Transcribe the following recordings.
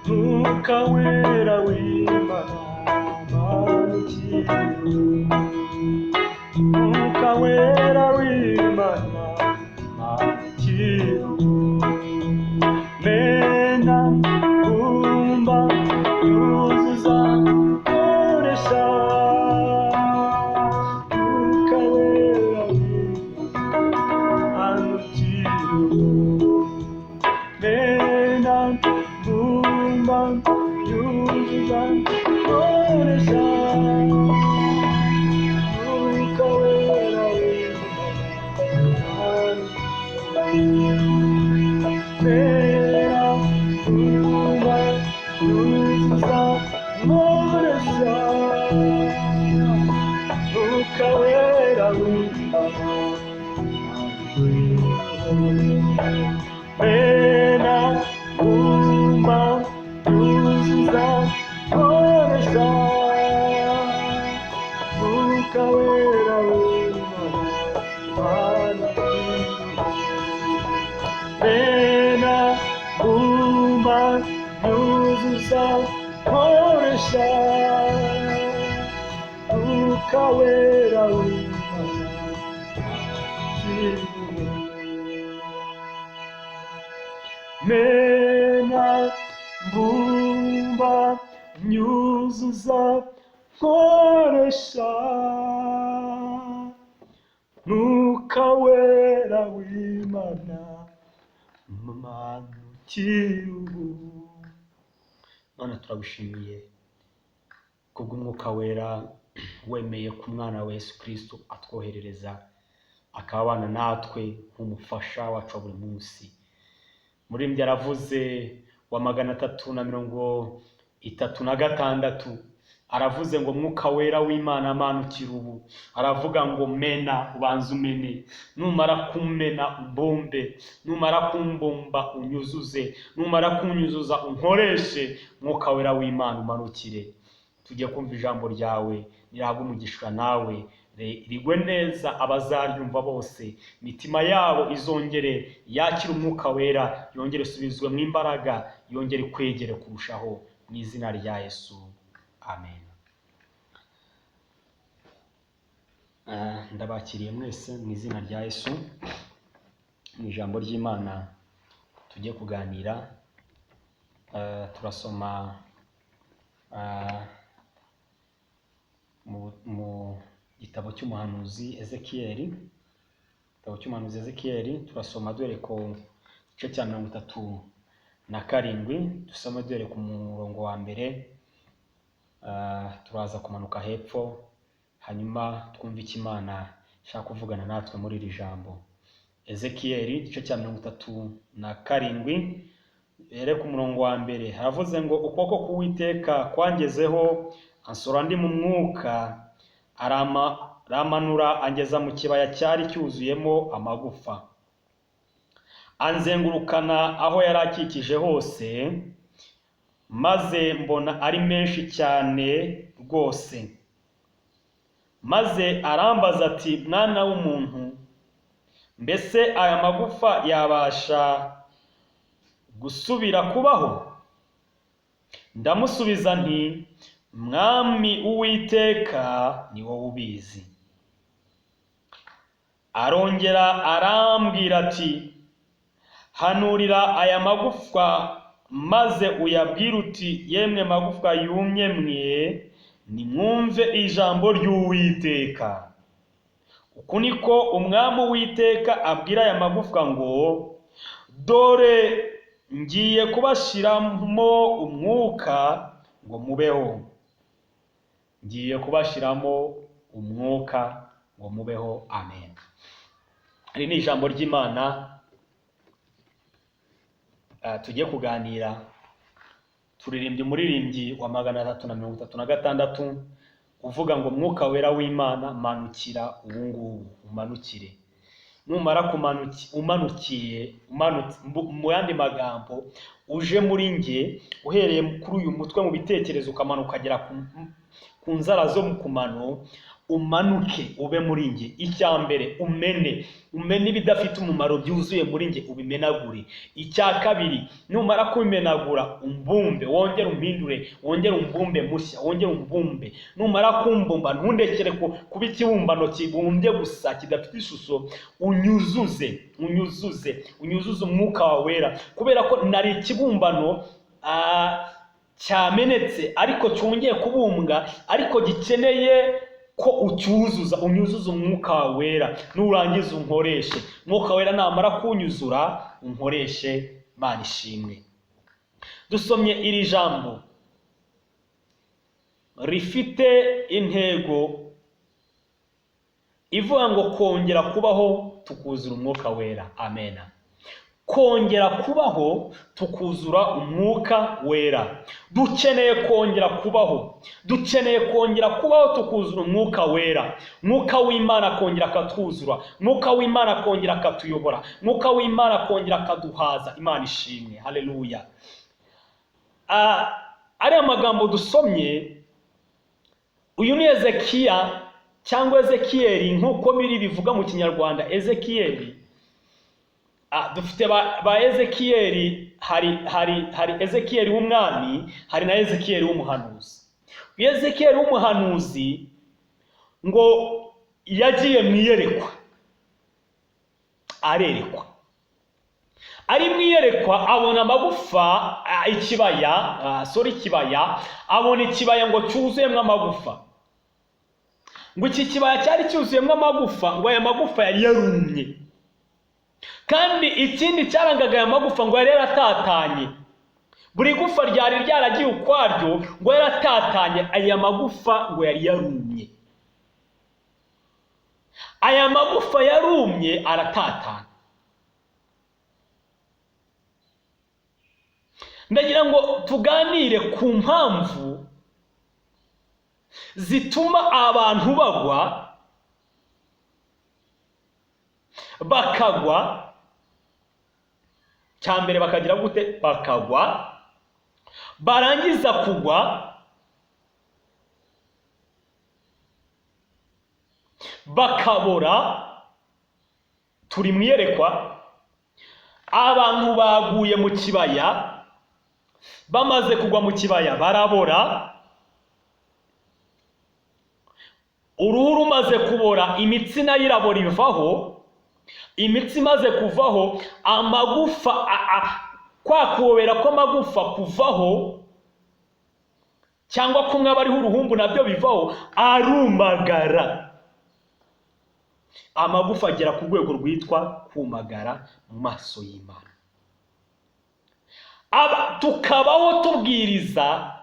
Mwuka wera w'Imana manukira, Mwuka wera w'Imana manukira, mena bumba yuzuza koresha, Mwuka wera w'Imana manukira, mena bumba yuzuza koresha, Mwuka wera w'Imana mena bumba yuzuza koresha, Mwuka wera w'Imana mena bumba yuzuza koresha, Mwuka wera w'Imana mena bumba yuzuza koresha, Mwuka wera w'Imana. Mena bumba nyuzuza nkoresha, Mwuka wera w'Imana manukira ubu. Mana, turagushimiye kubw'umwuka wera wemeye ku mwana wa Yesu Kristo atwoherereza akabana natwe nk'umufasha wacu wa buri munsi. Muririmbyi aravuze wa 336, aravuze ngo mwuka wera w'Imana manukira ubu. Aravuga ngo mena, ubanze umene, numara kumena umbumbe, numara kumbumba unyuzuze, numara kunyuzuza unkoreshe. Mwuka wera w'Imana umanukire. Tujye kumva ijambo ryawe, nirahabwe umugisha nawe, rigwe neza abazaryumva bose, imitima yabo izongere yakire umwuka wera, yongere isubizwe mu imbaraga, yongere kwegere kurushaho, mu izina rya Yesu, amen. Ndabakiriye mwese mu izina rya Yesu. Mu ijambo ry'Imana tujye kuganira, turasoma mu gitabo cy'umuhanuzi Ezekiyeli, igitabo cy'umuhanuzi Ezekiyeli, turasoma duhere ku gice cya 37, dusome duhere ku murongo wa mbere, turaza kumanuka hepfo, hanyuma twumve icyo Imana ishaka kuvugana natwe muri iri jambo. Ezekiyeli igice cya 37, duhere ku murongo wa mbere, haravuze ngo ukuboko k'Uwiteka kwangezeho, ansora ndi mu mwuka, aramanura angeza mu kibaya cyari cyuzuyemo amagufa, anzengurukana aho yari akikije hose, maze mbona ari menshi cyane rwose. Maze arambaza ati mwana w'umuntu, mbese aya magufa yabasha gusubira kubaho? Ndamusubiza nti Mwami Uwiteka, ni wowe ubizi. Arongera arambwira ati hanurira aya magufwa, maze uyabwire uti yemwe magufwa yumye mwe, nimwumve ijambo ry'Uwiteka. Uku niko Umwami Uwiteka abwira aya magufwa ngo dore ngiye kubashiramo umwuka ngo mubeho, ngiye kubashiramo umwuka ngo mubeho. Amen. Iri ni ijambo ry'Imana tugiye kuganira. Turirimbye umuririmbyi wa 336 uvuga ngo mwuka wera w'Imana manukira ubu ngubu, umanukire. Numara umanukiye, mu yandi magambo uje muri nge, uhereye kuri uyu mutwe mu bitekerezo ukamanuka ukagera ku nzara zo mu kumano, Umanuke ube muri njye. Icya mbere, umene, umene ibidafite umumaro byuzuye muri njye, ubimenagure. Icya kabiri, numara kubimenagura umbumbe, wongere umpindure, wongere umbumbe mushya, wongere umbumbe. Numara kumbumba, ntundekere kuba ikibumbano kibumbye gusa kidafite ishusho, unyuzuze, unyuzuze, unyuzuze umwuka wawe wera, kubera ko nari ikibumbano cyamenetse ariko cyongeye kubumbwa, ariko gikeneye ko ucyuzuza, unyuzuza umwuka wawe wera. Nurangiza unkoreshe. Umwuka wera namara kunyuzura unkoreshe. Mana ishimwe. Dusomye iri jambo rifite intego ivuga ngo kongera kubaho tukuzura umwuka wera. Amena. Kongera kubaho tukuzura umwuka wera. Dukeneye kongera kubaho, dukeneye kongera kubaho tukuzura umwuka wera. Mwuka w'Imana akongera akatwuzura, mwuka w'Imana akongera akatuyobora, mwuka w'Imana akongera akaduhaza. Imana ishimwe, haleluya. Ariya magambo dusomye, uyu ni Ezekiya cyangwa Ezekiyeli nk'uko biri bivuga mu Kinyarwanda. Ezekiyeli, dufite ba Ezekiyeli, hari Ezekiyeli w'umwami, hari na Ezekiyeli w'umuhanuzi. Ezekiyeli w'umuhanuzi ngo yagiye mu iyerekwa, arerekwa. Ari mu iyerekwa abona amagufa, ikibaya, sorry ikibaya, abona ikibaya ngo cyuzuyemo amagufa. Ngo iki kibaya cyari cyuzuyemo amagufa, ngo aya magufa yari yarumye. Kandi ikindi cyarangaga aya magufa ngo yari yaratatanye, buri gufa ryari ryaragiye ukwaryo, ngo yaratatanye. Aya magufa ngo yari yarumye, aya magufa yarumye aratatana. Ndagira ngo tuganire ku mpamvu zituma abantu bagwa, bakagwa. Cya mbere bakagira gute? Bakagwa. Barangiza kugwa bakabora. Turi mu iyerekwa, abantu baguye mu kibaya, bamaze kugwa mu kibaya barabora. Uruhu rumaze kubora, imitsi nayo irabora ivaho. Imitsi imaze kuvaho, amagufa kwa kubobera kw'amagufa kuvaho, cyangwa kumwe abariho uruhumbu nabyo bivaho, arumagara. Amagufa agera ku rwego rwitwa kumagara mu maso y'Imana. Tukabaho tubwiriza,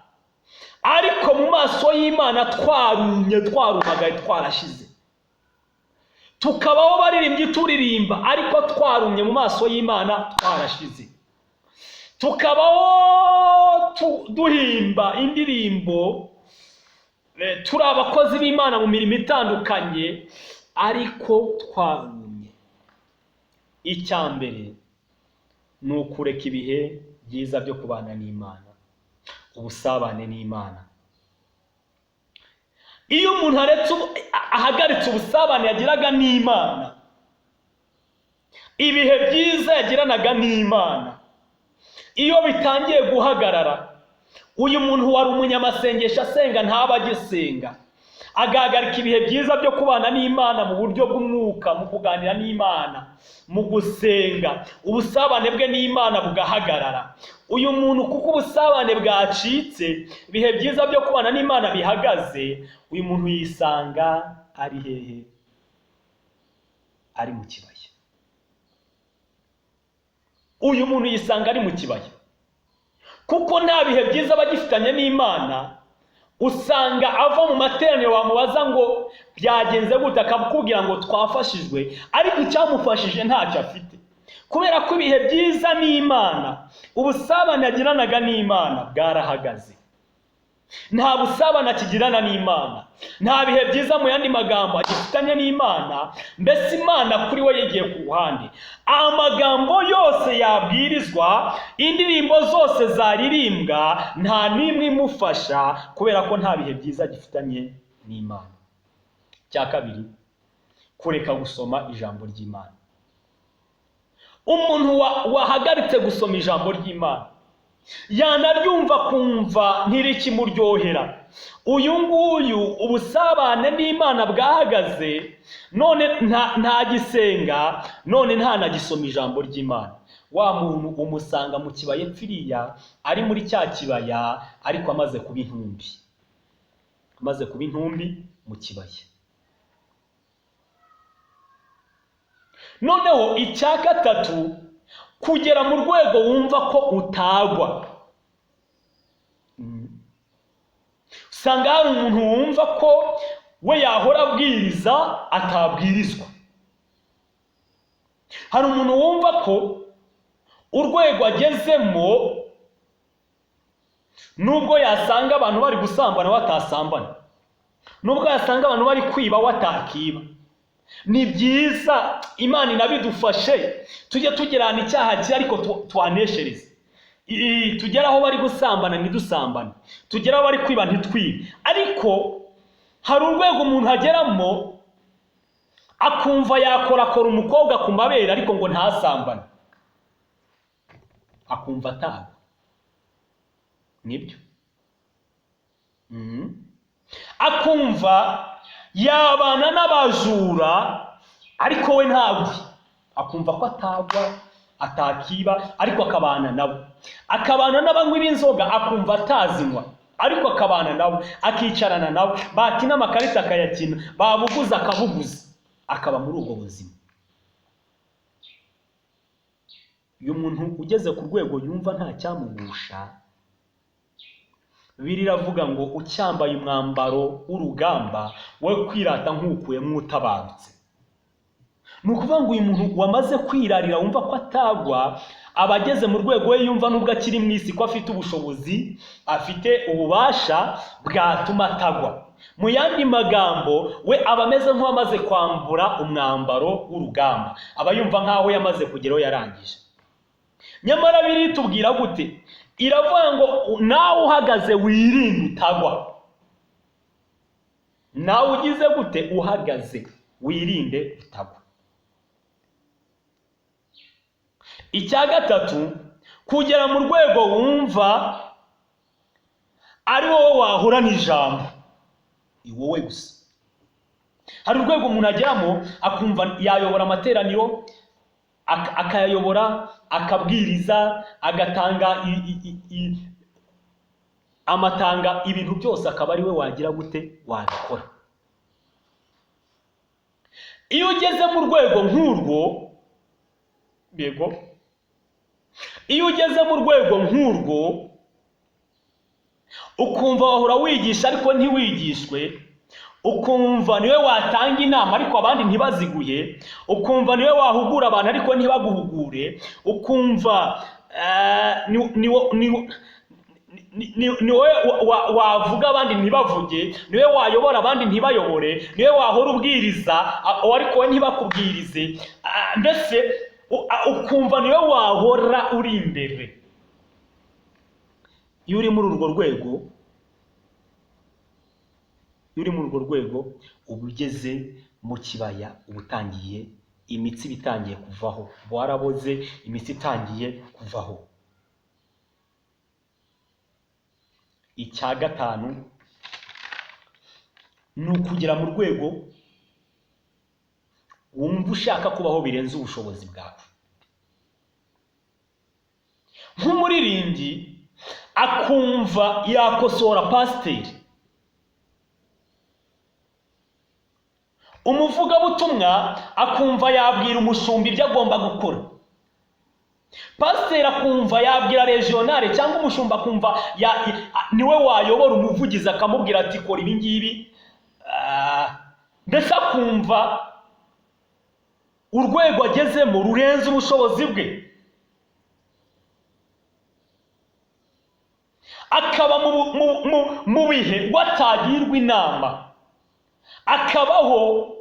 ariko mu maso y'Imana twarumye, twarumagaye, twarashize. Tukabaho baririmbyi turirimba, ariko twarumye mu maso y'Imana, twarashize. Tukabaho duhimba indirimbo, turi abakozi b'Imana mu mirimo itandukanye, ariko twarumye. Icya mbere ni ukureka ibihe byiza byo kubana n'Imana, ubusabane n'Imana. Iyo umuntu ahagaritse ubusabane yagiraga n'Imana, ibihe byiza yagiranaga n'Imana, iyo bitangiye guhagarara, uyu muntu wari umunyamasengesho asenga ntaba agisenga, agahagarika ibihe byiza byo kubana n'Imana mu buryo bw'umwuka, mu kuganira n'Imana, mu gusenga, ubusabane bwe n'Imana bugahagarara. Uyu muntu kuko ubusabane bwacitse, ibihe byiza byo kubana n'Imana bihagaze, uyu muntu yisanga ari hehe? Ari mu kibaya. Uyu muntu yisanga ari mu kibaya, kuko nta bihe byiza bagifitanye n'Imana. Usanga ava mu materaniro wamubaza ngo byagenze gute, akakubwira ngo twafashijwe, ariko icyamufashije ntacyo afite, kubera ko ibihe byiza n'Imana, ubusabane yagiranaga n'Imana bwarahagaze. Nta busabane akigirana n'Imana, nta bihe byiza mu yandi magambo agifitanye n'Imana. Mbese Imana kuri we yigiye ku ruhande. Amagambo yose yabwirizwa, indirimbo zose zaririmbwa, nta n'imwe imufasha, kubera ko nta bihe byiza agifitanye n'Imana. Cya kabiri, kureka gusoma ijambo ry'Imana. Umuntu wahagaritse gusoma ijambo ry'Imana, yanaryumva kumva ntirikimuryohera, uyu nguyu ubusabane n'Imana bwahagaze, none ntagisenga, none ntanagisoma ijambo ry'Imana. Wa muntu umusanga mu kibaya pfiriya, ari muri cya kibaya ariko amaze kuba intumbi, amaze kuba intumbi mu kibaya. Noneho icya gatatu, kugera mu rwego wumva ko utagwa. Usanga hari umuntu wumva ko we yahora abwiriza atabwirizwa. Hari umuntu wumva ko urwego agezemo nubwo yasanga abantu bari gusambana watasambana, nubwo yasanga abantu bari kwiba watakiba. Ni byiza Imana inabidufashe tujye tugerana icyaha cye ariko twaneshereze. Tugera aho bari gusambana ntidusambane, tugera aho bari kwiba ntitwibe. Ariko hari urwego umuntu ageramo akumva yakorakora umukobwa ku mabere ariko ngo ntasambane, akumva atagwa. Nibyo. Akumva yabana n'abajura ariko we ntagwe, akumva ko atagwa atakiba ariko akabana nabo, akabana n'abanywi b'inzoga akumva atazinywa ariko akabana nabo, akicarana nabo, bakina amakarita akayakina, babuguza akabuguza, akaba muri ubwo buzima. Uyu muntu ugeze ku rwego yumva nta cyamugusha, Bibiliya iravuga ngo ucyambaye umwambaro w'urugamba we kwirata nk'ukuyemo utabarutse. Ni ukuvuga ngo uyu muntu wamaze kwirarira wumva ko atagwa, aba ageze mu rwego we yumva nubwo akiri mu isi ko afite ubushobozi, afite ububasha bwatuma atagwa. Mu yandi magambo, we aba ameze nk'uwamaze kwambura umwambaro w'urugamba, aba yumva nk'aho yamaze kugeraho yarangije. Nyamara Bibiliya itubwira gute? Iravuga ngo nawe uhagaze wirinde utagwa. Nawe ugize gute? Uhagaze wirinde utagwa. Icya gatatu, kugera mu rwego wumva ari wowe wahura n'ijambo, ni wowe gusa. Hari urwego umuntu ageramo akumva yayobora amateraniro, akayayobora, akabwiriza, agatanga amatanga, ibintu byose akaba ari we wagira gute wabikora. Iyo ugeze mu rwego nk'urwo, yego, iyo ugeze mu rwego nk'urwo ukumva wahora wigisha ariko ntiwigishwe, ukumva niwe watanga inama ariko abandi ntibaziguye, ukumva niwe wahugura abantu ariko ntibaguhugure, ukumva niwe wavuga abandi ntibavuge, niwe wayobora abandi ntibayobore, niwe wahora ubwiriza ariko we ntibakubwirize, mbese ukumva niwe wahora uri imbere. Iyo uri muri urwo rwego, iyo uri muri urwo rwego uba ugeze mu kibaya, uba utangiye imitsi iba itangiye kuvaho, uba waraboze, imitsi itangiye kuvaho. Icya gatanu ni ukugera mu rwego wumva ushaka kubaho birenze ubushobozi bwawe. Nk'umuririmbyi akumva yakosora pasiteri, umuvugabutumwa akumva yabwira umushumba ibyo agomba gukora, pasiteri akumva yabwira regionale cyangwa umushumba akumva niwe wayobora umuvugizi akamubwira ati kora ibi ngibi, mbese akumva urwego agezemo rurenze ubushobozi bwe, akaba mu bihe watagirwa inama, akabaho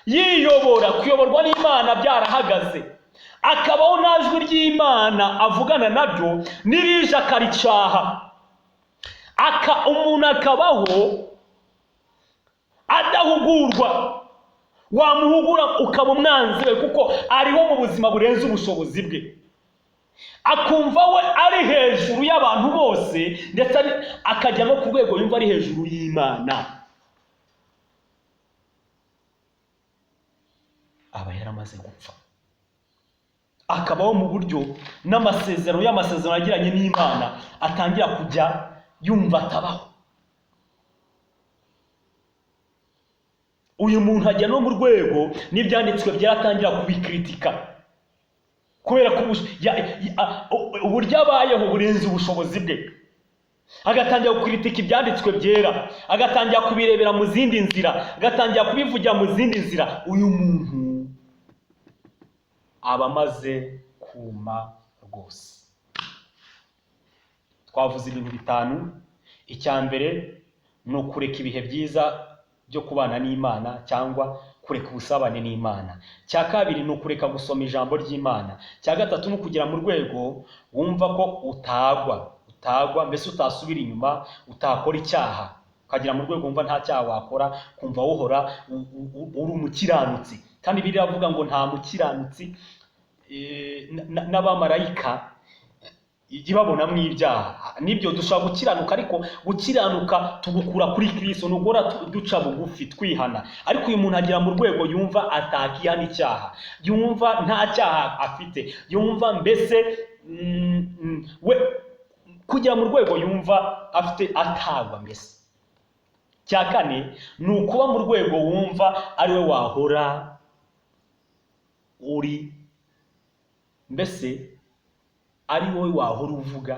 yiyobora, kuyoborwa n'Imana byarahagaze, akabaho nta jwi ry'Imana avugana naryo n'irije akaricaha. Umuntu akabaho Adahugurwa, wamuhugura ukaba umwanzi we, kuko ariho mu buzima burenze ubushobozi bwe. Akumva we ari hejuru y'abantu bose, ndetse akajya no ku rwego yumva ari hejuru y'Imana. Aba yaramaze gupfa, akabaho mu buryo n'amasezerano y'amasezerano yagiranye n'Imana atangira kujya yumva atabaho. Uyu muntu ajya no mu rwego n'ibyanditswe byaratangira kubikritika, kubera ko uburyo abayeho burenze ubushobozi bwe. Agatangira gukritika ibyanditswe byera, agatangira kubirebera mu zindi nzira, agatangira kubivugira mu zindi nzira. Uyu muntu aba amaze kuma rwose. Twavuze ibintu bitanu. Icya mbere ni ukureka ibihe byiza byo kubana n'Imana cyangwa kureka ubusabane n'Imana. Cya kabiri ni ukureka gusoma ijambo ry'Imana. Cya gatatu ni ukugera mu rwego wumva ko utagwa mbese utasubira inyuma, utakora icyaha, ukagera mu rwego wumva nta cyaha wakora, kumva wohora uri umukiranutsi. Kandi Bibiliya iravuga ngo nta mukiranutsi n'abamarayika ijya ibabonamo ibyaha. Nibyo, dushobora gukiranuka, ariko gukiranuka tugukura kuri Kristo, ni uguhora duca bugufi twihana. Ariko uyu muntu agera mu rwego yumva atakihana icyaha, yumva nta cyaha afite, yumva mbese we kugera mu rwego yumva afite atagwa mbese. Cya kane ni ukuba mu rwego wumva ari we wahora uri, mbese ari wowe wahora uvuga,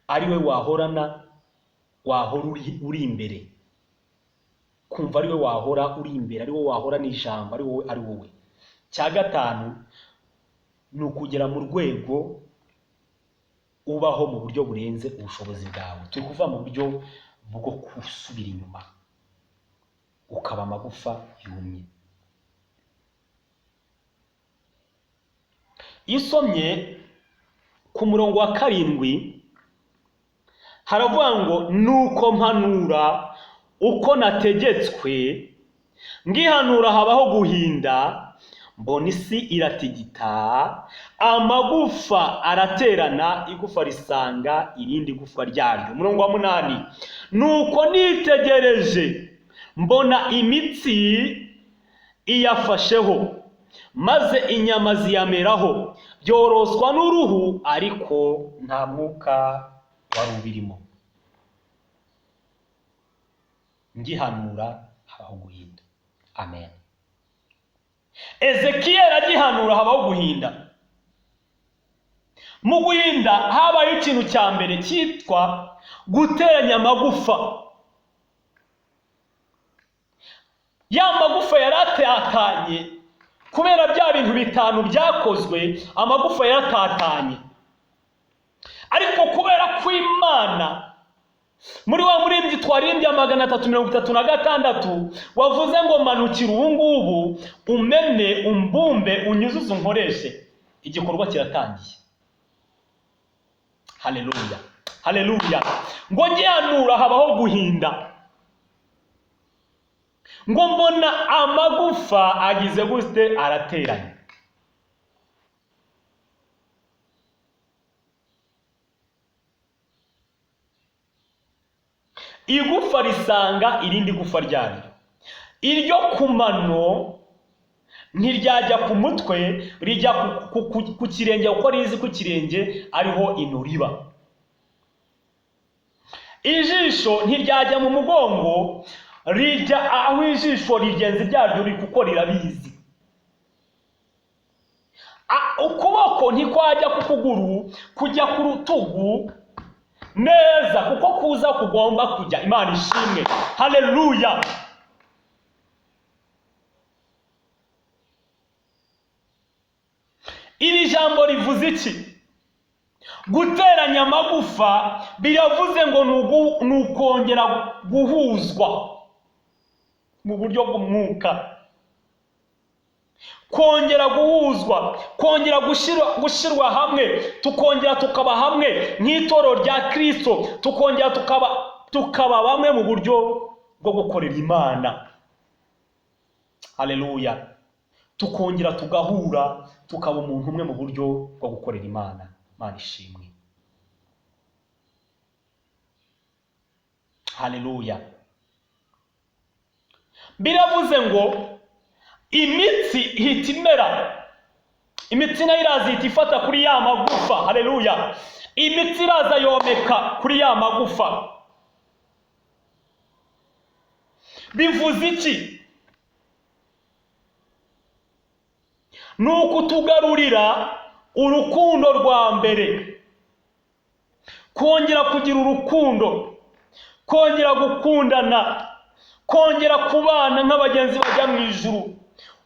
ari we wahorana, wahora uri imbere, kumva ari we wahora uri imbere, ari wowe wahora n'ijambo, ari wowe, ari wowe. Cya gatanu ni ukugera mu rwego ubaho mu buryo burenze ubushobozi bwawe. Turi kuva mu buryo bwo gusubira inyuma, ukaba amagufa yumye. Isomye ku murongo wa 7 haravuga ngo nuko mpanura uko nategetswe, ngihanura habaho guhinda, mbona isi iratigita, amagufa araterana, igufa risanga irindi gufa ryaryo. Umurongo wa 8 nuko nitegereje mbona imitsi iyafasheho, maze inyama ziyameraho, byoroswa n'uruhu, ariko nta mwuka wari ubirimo. Ngihanura habaho guhinda. Amen. Ezekiyeli agihanura habaho guhinda. Mu guhinda habaye ikintu cya mbere cyitwa guteranya amagufa. Ya magufa yaratatanye kubera bya bintu bitanu byakozwe, amagufa yaratatanye. Ariko kubera ko Imana muri wa muririmbyi twaririmbye 336 wavuze ngo manukira ubu ngubu, umene, umbumbe, unyuzuze, unkoreshe, igikorwa kiratangiye. Haleluya, haleluya. Ngo ngihanura habaho guhinda, ngo mbona amagufa agize gute, arateranye. Igufa risanga irindi gufa ryaryo, iryo ku mano ntiryajya ku mutwe, rijya ku kirenge, kuko rizi ku kirenge ariho ino riba. Ijisho ntiryajya mu mugongo, rijya aho ijisho rigenzi ryaryo riri, kuko rirabizi. Ukuboko ntikwajya ku kuguru, kujya ku rutugu neza, kuko kuza kugomba kujya. Imana ishimwe, haleluya. Iri jambo rivuze iki? Guteranya amagufa biravuze ngo ni ukongera guhuzwa mu buryo bw'umwuka, Kongera guhuzwa, kongera gushyirwa hamwe, tukongera tukaba hamwe nk'itorero rya Kristo, tukongera tukaba bamwe mu buryo bwo gukorera Imana. Haleluya. Tukongera tugahura, tukaba umuntu umwe mu buryo bwo gukorera Imana. Imana ishimwe. Haleluya. Biravuze ngo imitsi ihita imera, imitsi nayo iraza ihita ifata kuri ya magufa. Haleluya. Imitsi iraza yomeka kuri ya magufa. Bivuze iki? Ni ukutugarurira urukundo rwa mbere, kongera kugira urukundo, kongera gukundana, kongera kubana nk'abagenzi bajya mu ijuru.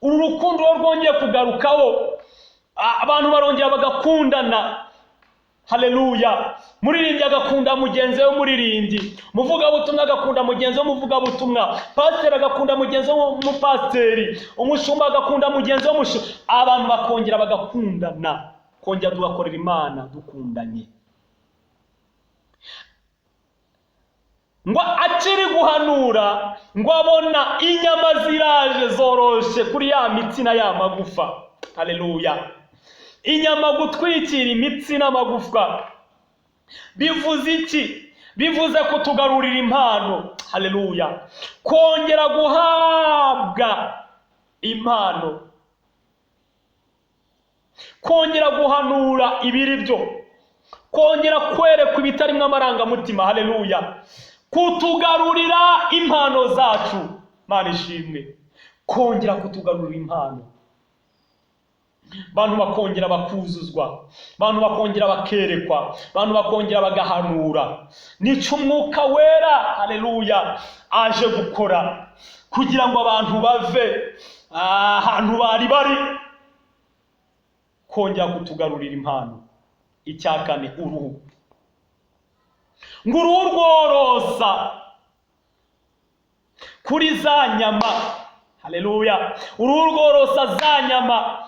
Uru rukundo rwongeye kugarukaho, abantu barongera bagakundana. Haleluya. Muririmbyi agakunda mugenzi we muririmbyi, umuvugabutumwa agakunda mugenzi we umuvugabutumwa, pasiteri agakunda mugenzi we umupasiteri, umushumba agakunda mugenzi we umushumba. Abantu bakongera bagakundana, kongera tugakorera Imana dukundanye. Ngo akiri guhanura, ngo abona inyama ziraje zoroshe kuri ya mitsi na ya magufa. Haleluya. Inyama gutwikira imitsi n'amagufwa bivuze iki? Bivuze kutugarurira impano. Haleluya. Kongera guhabwa impano, kongera guhanura ibiri byo, kongera kwerekwa ibitarimo amarangamutima. Haleluya. Kutugarurira impano zacu. Mana ishimwe. Kongera kutugarurira impano, abantu bakongera bakuzuzwa, abantu bakongera bakerekwa, abantu bakongera bagahanura. Nica Umwuka Wera, haleluya, aje gukora kugira ngo abantu bave ahantu bari bari, kongera kutugarurira impano. Icya kane, uruhu. Ngo uruhu rworosa kuri za nyama. Haleluya. Uruhu rworosa za nyama,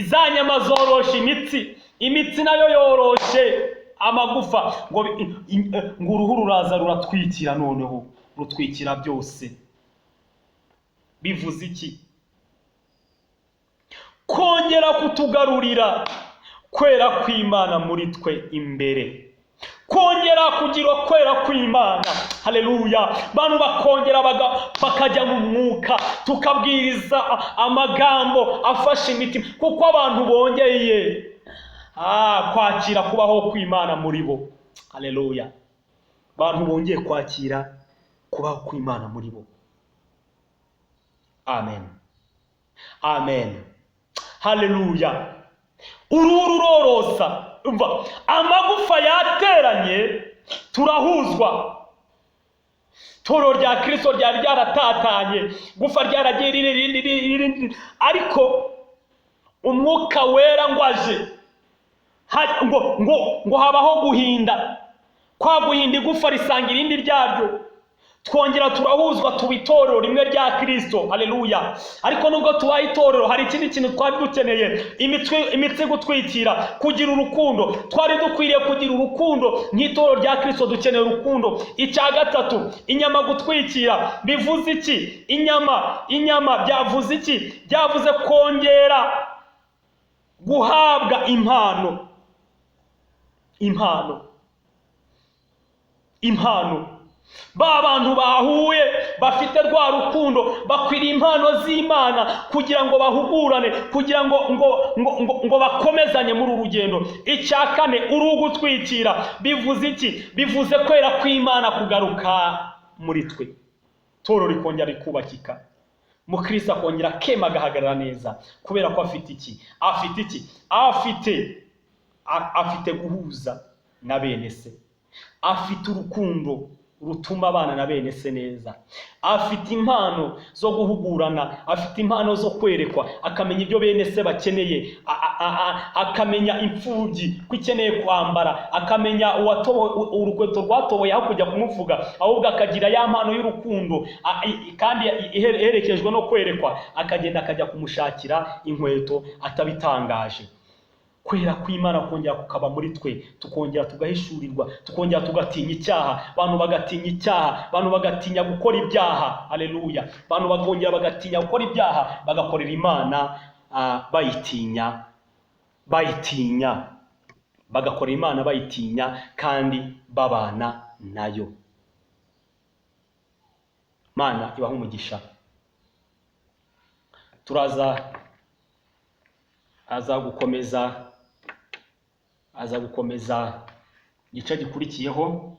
za nyama zoroshe imitsi, imitsi nayo yoroshe amagufa. Ngo uruhu ruraza ruratwikira, noneho rutwikira byose. Bivuze iki? Kongera kutugarurira kwera kw'Imana muri twe imbere, kongera kugira kwera kw'Imana. Haleluya. Bantu bakongera bakajya mu mwuka, tukabwiriza amagambo afashe imitima, kuko abantu bongeye kwakira kubaho kw'Imana muri bo. Haleluya. Bantu bongeye kwakira kubaho kw'Imana muri bo. Amen. Amen. Haleluya. Uruhu rurorosa. Umva, amagufa yateranye, turahuzwa. Toro rya Kristo ryari ryaratatanye, gufa ryaragiye riri, ariko Umwuka Wera ngo aje, ngo habaho guhinda, kwa guhinda igufa risanga irindi ryaryo, twongera turahuzwa tuba itorero rimwe rya Kristo. Haleluya. Ariko nubwo tubaye itorero, hari ikindi kintu twari dukeneye, imitsi gutwikira, kugira urukundo. Twari dukwiriye kugira urukundo nk'itorero rya Kristo, dukeneye urukundo. Icya gatatu, inyama gutwikira. Bivuze iki? Inyama byavuze iki? Byavuze kongera guhabwa impano. Impano. Impano. Ba bantu bahuye bafite rwa rukundo, bakwiriye impano z'Imana kugira ngo bahugurane, kugira ngo ngo ngo ngo bakomezanye muri urugendo. Icya kane, uruhu gutwikira. Bivuze iki? Bivuze kwera kw'Imana kugaruka muri twe, toro rikongera rikubakika, mukristo akongera akema agahagarara neza, kubera ko afite iki? Afite iki? Afite guhuza na bene se, afite urukundo rutuma abana na bene se neza, afite impano zo guhugurana, afite impano zo kwerekwa, akamenya ibyo bene se bakeneye, akamenya imfubyi ko ikeneye kwambara, akamenya urukweto rwatoboye aho kujya kumuvuga, ahubwo akagira ya mpano y'urukundo kandi iherekejwe no kwerekwa, akagenda akajya kumushakira inkweto atabitangaje. Kwera kw'Imana kongera kukaba muri twe, tukongera tugahishurirwa, tukongera tugatinya icyaha, abantu bagatinya icyaha, abantu bagatinya gukora ibyaha. Haleluya! Abantu bakongera bagatinya gukora ibyaha, bagakorera Imana bayitinya, bagakorera Imana bayitinya kandi babana nayo. Mana ibahe umugisha. Turaza aza gukomeza igice gikurikiyeho,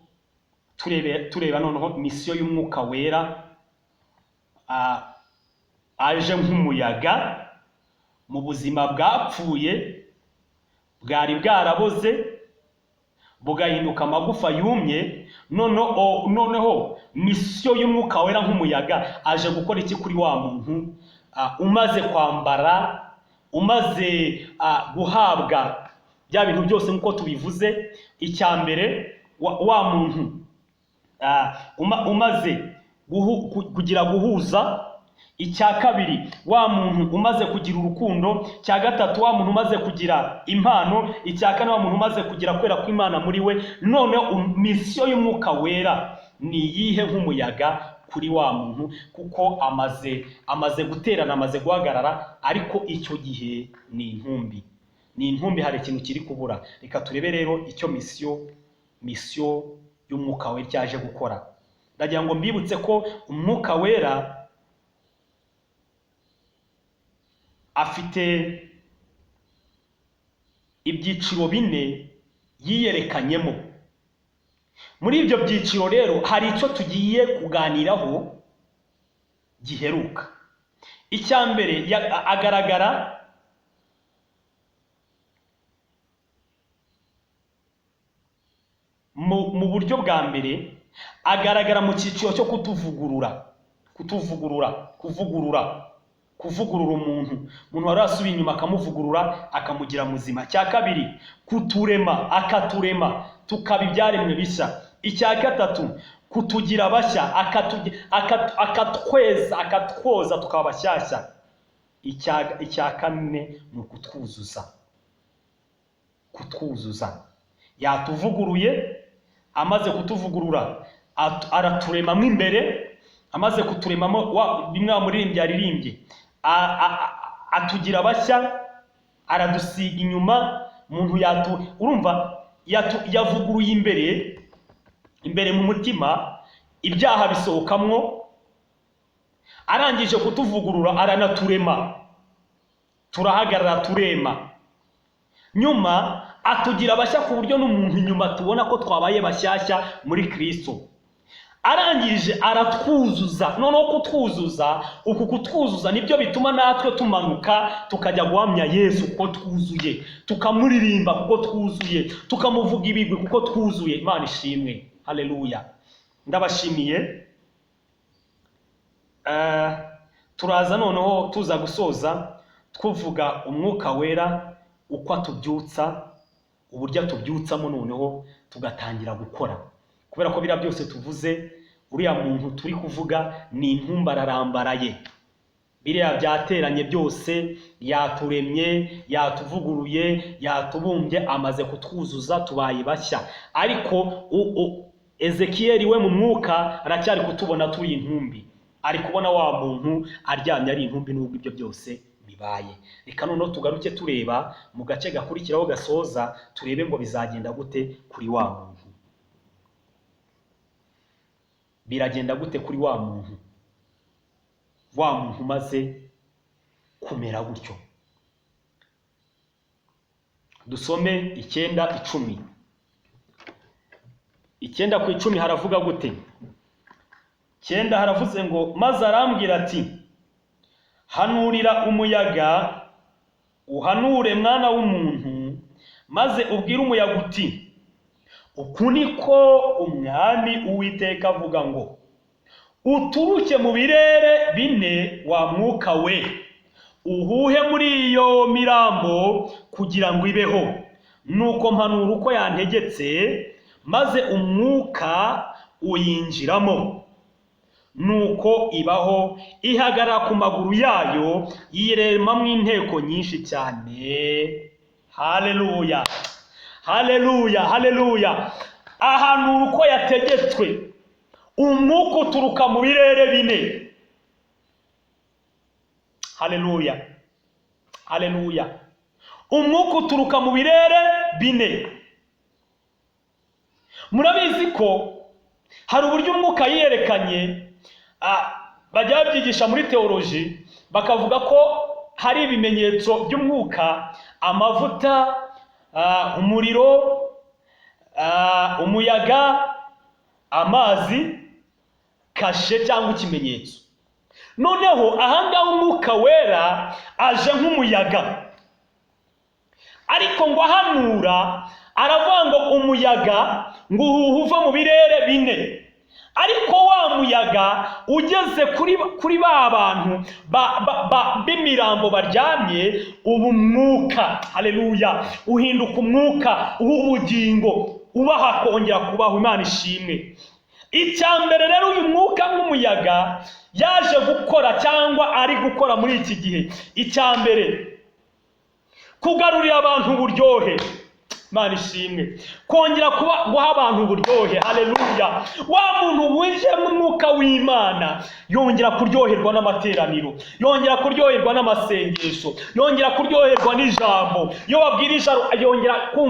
tureba noneho misiyo y'Umwuka Wera aje nk'umuyaga mu buzima bwapfuye bwari bwaraboze bugahinduka amagufa yumye. Noneho misiyo y'Umwuka Wera nk'umuyaga aje gukora iki kuri wa muntu umaze kwambara, umaze guhabwa bya bintu byose nk'uko tubivuze. Icya mbere, wa muntu umaze kugira guhuza. Icya kabiri, wa muntu umaze kugira urukundo. Icya gatatu, wa muntu umaze kugira impano. Icya kane, wa muntu umaze kugira kwera kw'Imana muri we. None misiyo y'Umwuka Wera ni iyihe nk'umuyaga kuri wa muntu? Kuko amaze guterana, amaze guhagarara, ariko icyo gihe ni intumbi, ni intumbi, hari ikintu kiri kubura. Reka turebe rero icyo misiyo y'Umwuka Wera cyaje gukora. Ndagira ngo mbibutse ko Umwuka Wera afite ibyiciro bine yiyerekanyemo. Muri ibyo byiciro rero hari icyo tugiye kuganiraho giheruka. Icya mbere, agaragara mu buryo bwa mbere, agaragara mu cyiciro cyo kutuvugurura, kuvugurura umuntu wari asubiye inyuma akamuvugurura akamugira muzima. Icya kabiri, kuturema, akaturema tukaba ibyaremwe bishya. Icya gatatu, kutugira bashya, akatweza, akatwoza tukaba bashyashya. Icya kane ni ukutwuzuza, kutwuzuza. Yatuvuguruye, amaze kutuvugurura araturemamo imbere, amaze kuturemamo bimwe muririmbyi yaririmbye, atugira bashya, aradusiga inyuma. Umuntu urumva yavuguruye imbere mu mutima, ibyaha bisohokamwo. Arangije kutuvugurura aranaturema, turahagarara turema. Nyuma atugira bashya ku buryo n'umuntu inyuma tubona ko twabaye bashyashya muri Kristo. Arangije aratwuzuza. Noneho kutwuzuza, uku kutwuzuza nibyo bituma natwe tumanuka tukajya guhamya Yesu kuko twuzuye, tukamuririmba kuko twuzuye, tukamuvuga ibigwi kuko twuzuye. Imana ishimwe. Haleluya. Ndabashimiye. Turaza noneho tuza gusoza tuvuga Umwuka Wera uko atubyutsa, uburyo atubyutsamo, noneho tugatangira gukora. Kubera ko biriya byose tuvuze, uriya muntu turi kuvuga ni intumbi, ararambaraye. Biriya byateranye byose, yaturemye, yatuvuguruye, yatubumbye, amaze kutwuzuza, tubaye bashya. Ariko Ezekiyeli we mu mwuka aracyari kutubona turi intumbi, ari kubona wa muntu aryamye ari intumbi nubwo ibyo byose bibaye. Reka noneho tugaruke tureba mu gace gakurikiraho gasoza, turebe ngo bizagenda gute kuri wa muntu, biragenda gute kuri wa muntu, wa muntu umaze kumera gutyo. Dusome 9:10. 9:10 haravuga gute? 9 haravuze ngo, maze arambwira ati, hanurira umuyaga, uhanure mwana w'umuntu, maze ubwire umuyaga uti, Uku niko Umwami Uwiteka avuga ngo: uturuke mu birere bine, wa mwuka we, uhuhe muri iyo mirambo kugira ngo ibeho. Nuko mpanura uko yantegetse, maze umwuka uyinjiramo, nuko ibaho, ihagarara ku maguru yayo, yiremamo inteko nyinshi cyane. Haleluya, haleluya, haleluya! Ahanura uko yategetswe, umwuka uturuka mu birere bine. Haleluya, haleluya! Umwuka uturuka mu birere bine. Murabizi ko hari uburyo umwuka yiyerekanye, bajya babyigisha muri théologie, bakavuga ko hari ibimenyetso by'umwuka: amavuta, umuriro, umuyaga, amazi, kashe cyangwa ikimenyetso. Noneho ahangaha Umwuka Wera aje nk'umuyaga, ariko ngo ahanura aravuga ngo umuyaga ngo uhuhe uva mu birere bine, ariko wa muyaga ugeze kuri ba bantu b'imirambo baryamye, ubu umwuka, haleluya, uhinduka umwuka w'ubugingo, ubaha kongera kubaho. Imana ishimwe. Icya mbere rero uyu mwuka nk'umuyaga yaje gukora cyangwa ari gukora muri iki gihe, icya mbere, kugarurira abantu uburyohe. Imana ishimwe. Kongera kuba guha abantu uburyohe. Haleluya! Wa muntu winjiyemo umwuka w'Imana yongera kuryoherwa n'amateraniro, yongera kuryoherwa n'amasengesho, yongera kuryoherwa n'ijambo. Iyo babwira ijambo yongera kumva.